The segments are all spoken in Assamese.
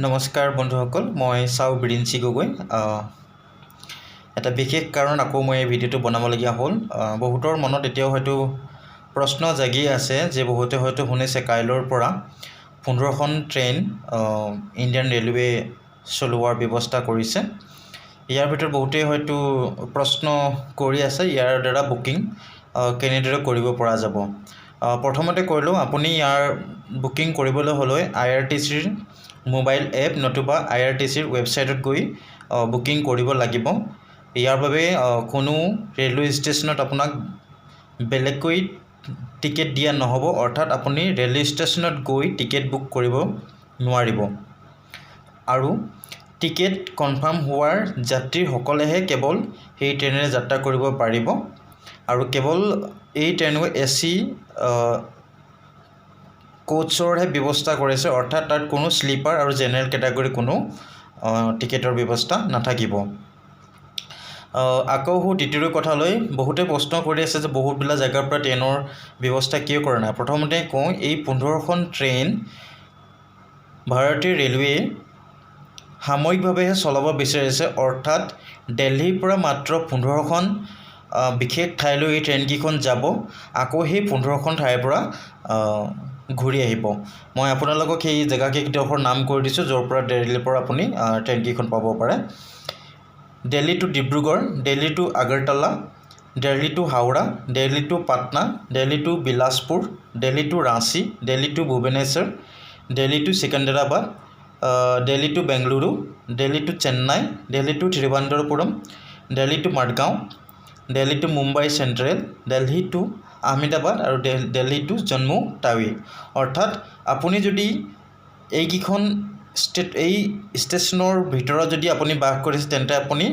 নমস্কাৰ বন্ধুসকল, মই চাও বিৰিঞ্চি গগৈ। এটা বিশেষ কাৰণ আকৌ মই এই ভিডিঅ'টো বনাবলগীয়া হ'ল। বহুতৰ মনত এতিয়াও হয়তো প্ৰশ্ন জাগি আছে যে বহুতে হয়তো শুনিছে, কাইলৈৰ পৰা 15খন ট্ৰেইন ইণ্ডিয়ান ৰেলৱে চলোৱাৰ ব্যৱস্থা কৰিছে। ইয়াৰ ভিতৰত বহুতেই হয়তো প্ৰশ্ন কৰি আছে, ইয়াৰ দ্বাৰা বুকিং কেনেদৰে কৰিব পৰা যাব? প্ৰথমতে কৈ লওঁ, আপুনি ইয়াৰ বুকিং কৰিবলৈ হ'লে আইআৰটিচিৰ মোবাইল এপ নতুবা আইআৰটিচিৰ ৱেবছাইটত গৈ বুকিং কৰিব লাগিব। ইয়াৰ বাবে কোনো ৰেলৱে ষ্টেচনত আপোনাক বেলেগকৈ টিকেট দিয়া নহ'ব, অৰ্থাৎ আপুনি ৰেলৱে ষ্টেচনত গৈ টিকেট বুক কৰিব নোৱাৰিব আৰু টিকেট কনফাৰ্ম হোৱাৰ যাত্ৰীসকলেহে কেৱল সেই ট্ৰেইনেৰে যাত্ৰা কৰিব পাৰিব। আৰু কেৱল এই ট্ৰেইনো এচি কোচৰহে ব্যৱস্থা কৰিছে, অৰ্থাৎ তাত কোনো শ্লিপাৰ আৰু জেনেৰেল কেটেগৰী কোনো টিকেটৰ ব্যৱস্থা নাথাকিব। আকৌ আহোঁ দ্বিতীয়টো কথালৈ। বহুতে প্ৰশ্ন কৰি আছে যে বহুতবিলাক জেগাৰ পৰা ট্ৰেইনৰ ব্যৱস্থা কিয় কৰা নাই? প্ৰথমতে কওঁ, এই 15খন ট্ৰেইন ভাৰতীয় ৰেলৱে সাময়িকভাৱেহে চলাব বিচাৰিছে, অৰ্থাৎ দেলহিৰ পৰা মাত্ৰ 15খন বিশেষ ঠাইলৈ এই ট্ৰেইনকেইখন যাব, আকৌ সেই 15খন ঠাইৰ পৰা ঘূৰি আহিব। মই আপোনালোকক সেই জেগাকেইডোখৰ নাম কৈ দিছোঁ, য'ৰ পৰা দেলহিৰ পৰা আপুনি ট্ৰেইনকেইখন পাব পাৰে। Delhi to Dibrugarh, Delhi to Agartala, Delhi to Howrah, Delhi to Patna, Delhi to Bilaspur, Delhi to Ranchi, Delhi to Bhubaneswar, Delhi to Secunderabad, Delhi to Bengaluru, Delhi to Chennai, Delhi to Thiruvananthapuram, Delhi to Madgaon, Delhi to Mumbai central, Delhi to Ahmedabad আৰু দিল্লী টু জম্মু টাৱি। অৰ্থাৎ আপুনি যদি এইকেইখন ষ্টেট, এই ষ্টেচনৰ ভিতৰত যদি আপুনি বাস কৰিছে, তেন্তে আপুনি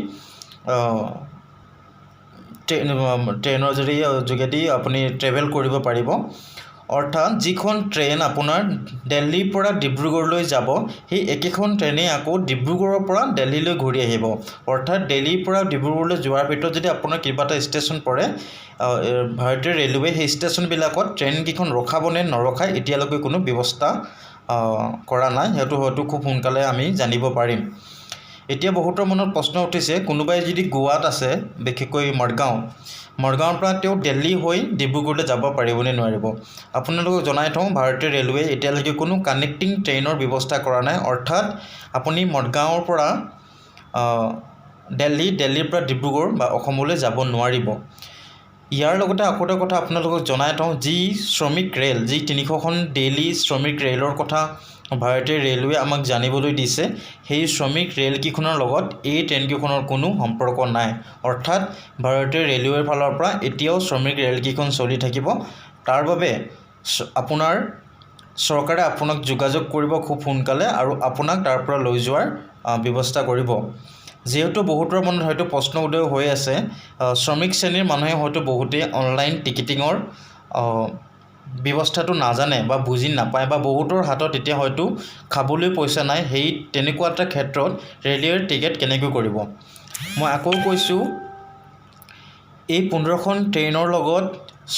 ট্ৰেইনৰ যোগেদি আপুনি ট্ৰেভেল কৰিব পাৰিব। অৰ্থাৎ যিখন ট্ৰেইন আপোনাৰ দিল্লীৰ পৰা ডিব্ৰুগড়লৈ যাব, সেই একেখন ট্ৰেইনেই আকৌ ডিব্ৰুগড়ৰ পৰা দিল্লীলৈ ঘূৰি আহিব। অৰ্থাৎ দিল্লীৰ পৰা ডিব্ৰুগড়লৈ যোৱাৰ ভিতৰত যদি আপোনাৰ কিবা এটা ষ্টেচন পৰে, ভাৰতীয় ৰেলৱে সেই ষ্টেচনবিলাকত ট্ৰেইনকেইখন ৰখাব নে নৰখায়, এতিয়ালৈকে কোনো ব্যৱস্থা কৰা নাই। সেইটো হয়তো খুব সোনকালে আমি জানিব পাৰিম। এতিয়া বহুতৰ মনত প্ৰশ্ন উঠিছে, কোনোবাই যদি গোৱাত আছে, বিশেষকৈ মৰগাঁও, মৰগাঁৱৰ পৰা তেওঁ দিল্লী হৈ ডিব্ৰুগড়লৈ যাব পাৰিবনে নোৱাৰিব? আপোনালোকক জনাই থওঁ, ভাৰতীয় ৰেলৱে এতিয়ালৈকে কোনো কানেক্টিং ট্ৰেইনৰ ব্যৱস্থা কৰা নাই। অৰ্থাৎ আপুনি মৰগাঁৱৰ পৰা দিল্লী, দিল্লীৰ পৰা ডিব্ৰুগড় বা অসমলৈ যাব নোৱাৰিব। ইয়াৰ লগতে আকৌ এটা কথা আপোনালোকক জনাই থওঁ, যি শ্ৰমিক ৰেল, যি 300খন ডেইলি শ্ৰমিক ৰেলৰ কথা ভাৰতীয় ৰেলৱে আমাক জানিবলৈ দিছে, সেই শ্ৰমিক ৰেলকেইখনৰ লগত এই ট্ৰেইনকেইখনৰ কোনো সম্পৰ্ক নাই। অৰ্থাৎ ভাৰতীয় ৰেলৱেৰ ফালৰ পৰা এতিয়াও শ্ৰমিক ৰেলকেইখন চলি থাকিব। তাৰ বাবে আপোনাৰ চৰকাৰে আপোনাক যোগাযোগ কৰিব খুব সোনকালে আৰু আপোনাক তাৰ পৰা লৈ যোৱাৰ ব্যৱস্থা কৰিব। যিহেতু বহুতৰ মনত হয়তো প্ৰশ্ন উদয় হৈ আছে, শ্ৰমিক শ্ৰেণীৰ মানুহে হয়তো বহুতেই অনলাইন টিকেটিঙৰ ব্যৱস্থাটো নাজানে বা বুজি নাপায় বা বহুতৰ হাতত এতিয়া হয়তো খাবলৈ পইচা নাই, সেই তেনেকুৱা এটা ক্ষেত্ৰত ৰেলৱেৰ টিকেট কেনেকৈ কৰিব? মই আকৌ কৈছোঁ, এই 15খন ট্ৰেইনৰ লগত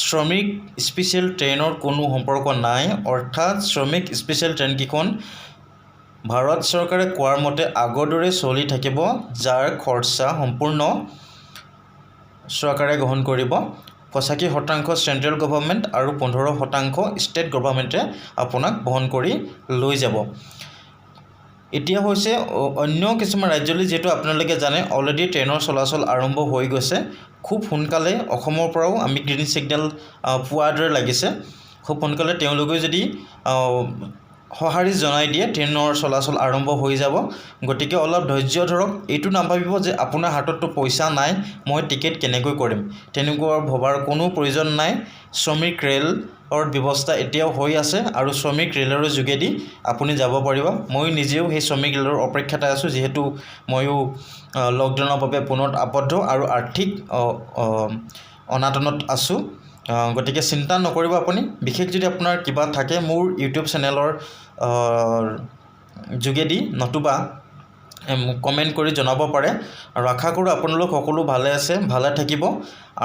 শ্ৰমিক স্পেচিয়েল ট্ৰেইনৰ কোনো সম্পৰ্ক নাই। অৰ্থাৎ শ্ৰমিক স্পেচিয়েল ট্ৰেইনকেইখন ভাৰত চৰকাৰে কোৱাৰ মতে আগৰ দৰে চলি থাকিব, যাৰ খৰচা সম্পূৰ্ণ চৰকাৰে গ্ৰহণ কৰিব। 85% চেণ্ট্ৰেল গভৰ্ণমেণ্ট আৰু 15% ষ্টেট গভৰ্ণমেণ্টে আপোনাক বহন কৰি লৈ যাব। এতিয়া হৈছে অন্য কিছুমান ৰাজ্যলৈ, যিহেতু আপোনালোকে জানে অলৰেডি ট্ৰেইনৰ চলাচল আৰম্ভ হৈ গৈছে, খুব সোনকালে অসমৰ পৰাও আমি গ্ৰীণ ছিগনেল পোৱাৰ দৰে লাগিছে। খুব সোনকালে তেওঁলোকেও যদি সঁহাৰি জনাই দিয়ে, ট্ৰেইনৰ চলাচল আৰম্ভ হৈ যাব। গতিকে অলপ ধৈৰ্য ধৰক। এইটো নাভাবিব যে আপোনাৰ হাতততো পইচা নাই, মই টিকেট কেনেকৈ কৰিম। তেনেকুৱা ভবাৰ কোনো প্ৰয়োজন নাই। শ্ৰমিক ৰেলৰ ব্যৱস্থা এতিয়াও হৈ আছে আৰু শ্ৰমিক ৰেলৰ যোগেদি আপুনি যাব পাৰিব। মই নিজেও সেই শ্ৰমিক ৰেলৰ অপেক্ষাতে আছোঁ, যিহেতু ময়ো লকডাউনৰ বাবে পুনৰ আবদ্ধ আৰু আৰ্থিক অনাটনত আছোঁ। গতিকে চিন্তা নকৰিব। আপুনি বিশেষ যদি আপোনাৰ কিবা থাকে, মোৰ ইউটিউব চেনেলৰ যোগেদি নতুবা মোক কমেণ্ট কৰি জনাব পাৰে। আৰু আশা কৰোঁ আপোনালোক সকলো ভালে আছে, ভালে থাকিব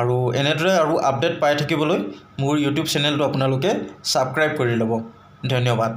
আৰু এনেদৰে আৰু আপডেট পাই থাকিবলৈ মোৰ ইউটিউব চেনেলটো আপোনালোকে ছাবস্ক্ৰাইব কৰি ল'ব। ধন্যবাদ।